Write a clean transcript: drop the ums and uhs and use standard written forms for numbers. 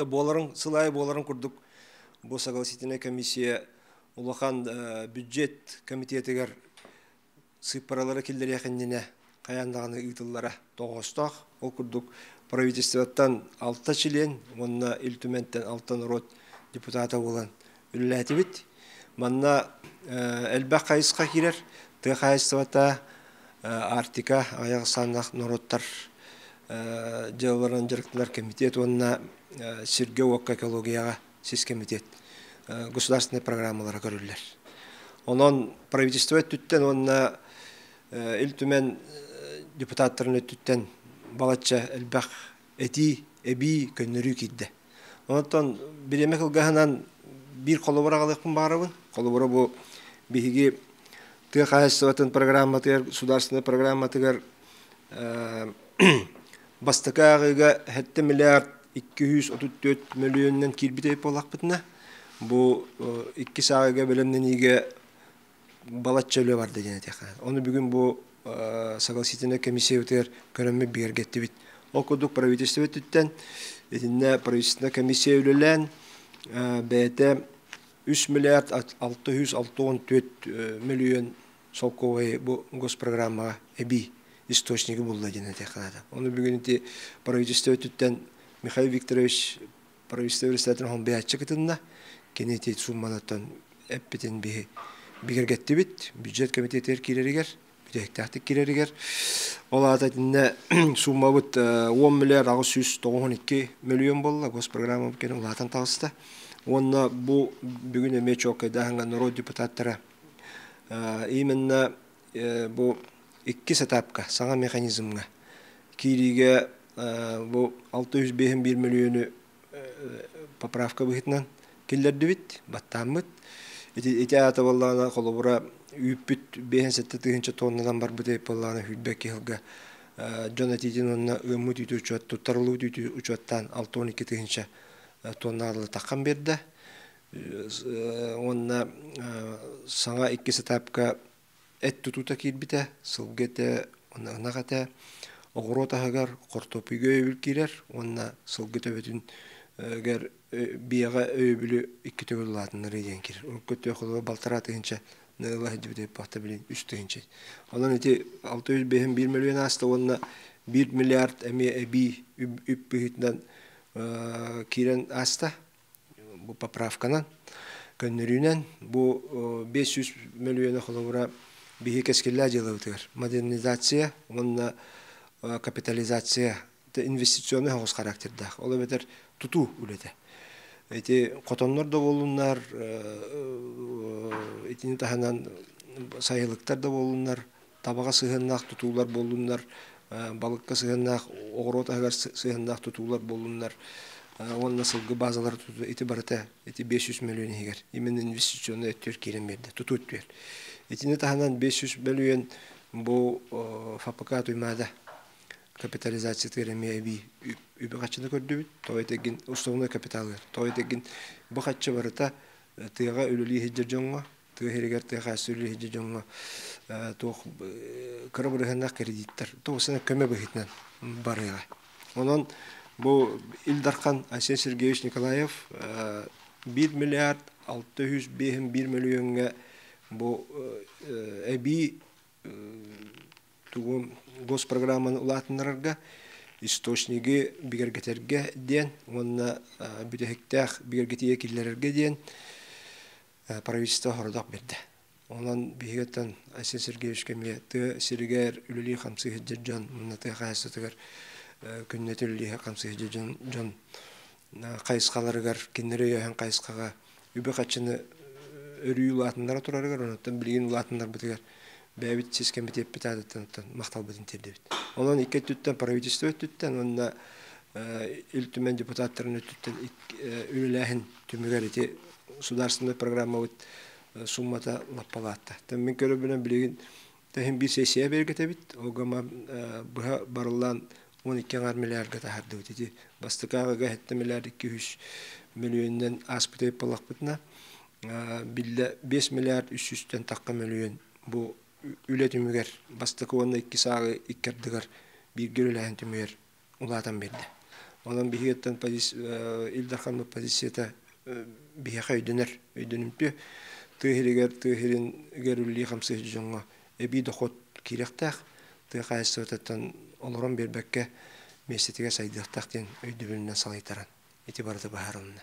Буоларын сыл аайы буоларын курдук бу согласительнай комиссия улахан бюджет комитетыгар сыыппаралары киллэриэх иннинэ хайаан даҕаны ыытыллара тоҕоостоох. Ол курдук правительствоттан алта чилиэн уонна Ил Түмэнтэн алта норуот депутата буолан үлэлээтибит. Манна элбэх хайысха киирэр. Тыа хаһаайыстыбата, Арктика аҕыйах ахсааннаах норуоттар дьыалаларынан дьарыктанар кэмитиэт уонна сиргэ-уокка экологияҕа сис кэмитиэт государственнай программалара көрүллэр. Онон правительство өттүттэн уонна Ил Түмэн депутаттарын өттүттэн балачча элбэх этии, эбии, көннөрүү киирдэ. Онтон бириэмэ кылгаһынан биир холобур аҕалыахпын баҕарабын. Холобура бу биһиги тыа хаһаайыстыбатын программатыгар, государственнай программатыгар бастакы ааҕыыга 7 миллиард 234 мөлүйүөнүнэн киирбит эбит буоллахпытына, бу иккис ааҕыыга бэлэмнэниигэ балачча үлэ барда диэн этиэххэ. Ону бүгүн бу согласительнай комиссиябытыгар көрөммүт бигэргэттибит. Ол курдук правительство өттүттэн итиннэ правительственная комиссия үлэлээн бэйэтэ 3 миллиард 664 мөлүйүөн солкуобайы бу госпрограммаҕа эбии источниги булла диэн этиэххэ наада. Ону бүгүн ити правительство өттүттэн Михаил Викторович правительство председателин холбуйааччы кытынна. Кини ити сумманаттан эппитин биһи бигэргэттибит. Бюджет комитетигэр киирэригэр, бүтэһиктээхтик киирэригэр. Ол аата итиннэ суммабыт 10 миллиард 892 мөлүйүөн буолла. Госпрограмма кини улаатан таҕыста. Уонна бу бүгүн эмиэ чуолкайдааһыҥҥа норуот депутаттара именно бу иккис этапка саҥа механизмҥа киириигэ бу 651 мөлүйүөнү поправка быһыытынан киллэрдибит, баттааммыт. Ити аата буоллаҕына холобура үүппүт 57 тыһыынча тоннанан барбыт буоллаҕына сүүрбэ сылга дьон этиитин уонна ыаммыт үүтү учуот туттарыллыбыт үүтү учуоттаан 62 тыһыынча тонна таххан биэрдэ. Уонна саҥа иккис этапка эт тутуута киирбитэ, сылгы этэ уонна ынах этэ. Оҕуруот аһыгар хортуоппуйга өйөбүл киирэр уонна сылгы төбөтүгэр биэҕэ өйөбүлү икки төгүл улаатыннарыы диэн киирэр. Урукку өттүгэр холобур балтараа тыһыынча ыла сылдьыбыт эбит билин үс тыһыынча. Онон ити 651 мөлүйүөн ааста уонна 1 миллиард эмиэ эбии үп быһыытынан киирэн ааста. Бу поправканан көннөрүүнэн бу 500 мөлүйүөнэ холобура биһи кэскиллээх дьыалабытыгар модернизация уонна капитализация инвестиционный соҕус характердаах ол эбэтэр тутуу үлэтэ ити хотоннор да буоллуннар итини таһынан сайылыктар да буоллуннар табаҕа сыһыаннаах тутуулар буоллуннар, балыкка сыһыаннаах, оҕуруот аһыгар сыһыаннаах тутуулар буоллуннар уонна сылгы базалара тутуу ити барыта ити 500 мөлүйүөн иһигэр именно инвестиционный өттүгэр киирэн биэрдэ тутуу өттүгэр. Итини таһынан 500 мөлүйүөн бу ФПК Туймаада капитализациятыгар эмиэ эбии үбү харчыны көрдүбүт. Тоҕо этигин уставной капиталыгар. Тоҕо этигин бу харчы барыта тыаҕа үлэлии сылдьар дьоҥҥо тыа сиригэр тыа хаачыстыбалыы сылдьар дьоҥҥо туох кыра бырыһыаннаах кредиттэр туох көмө быһыытынан барыаҕа. Онон бу Ил Дархан Айсен Сергеевич Николаев 1 миллиард 651 мөлүйүөҥҥэ бу эбии тугу госпрограмманы улаатыннарарга источниги бигэргэтэргэ диэн уонна бүтэһиктээх бигэргэтиигэ киллэрэргэ диэн правительство хородох биэрдэ. Онон биһиги Айсен Сергеевичка эмиэ тыа сиригэр үлэлии-хамсыы сылдьар дьон, уонна тыа хаһаайыстыбатыгар күннэтэ үлэлии-хамсыы сылдьар дьон, дьон хайысхаларыгар, кинилэри өйөөһүн хайысхаҕа үбү-харчыны өрүү улаатыннара турарыгар, онтон билигин улаатыннарбытыгар бэйэбит сис кэмитиэппит аатыттан махталбытын тиэрдэбит. Онон икки өттүттэн правительство өттүттэн уонна Ил Түмэн депутаттарын өттүттэн үлэлээһин түмүгэр ити судаарыстыбаннай программабыт суммата лаппалаатта. Мин көрөрбүнэн билигин тэһин биир сессия бэргэтэбит. Ол быһа барыллаан 12 аҥаар миллиардга таһаардыбыт. Ити бастакы ааҕыга 7 миллиард 200 мөлүйүөнүнэн ааспыт эбит буоллахпытына, биллэ 5 миллиард 300-тэн тахха мөлүйүөн бу үлэ түмүгэр бастакы уонна иккис ааҕы икки ардыгар бииргэ үлэлээһин түмүгэр улаатан биэрдэ. Онон биһигиттэн Ил Дархаммыт позицията биһиэхэ өйдөнөр, өйдөнүмтүө. Тыа иһигэр, тыа иһигэр үлэлии-хамсыы дьоҥҥо эбии дохуот киириэхтээх, тыа хаһаайыстыбатыттан олорон биэрбэккэ миэстэтигэр сайдыахтаах диэн өйдөбүлүнэн салайтаран ити барыта быһаарылынна.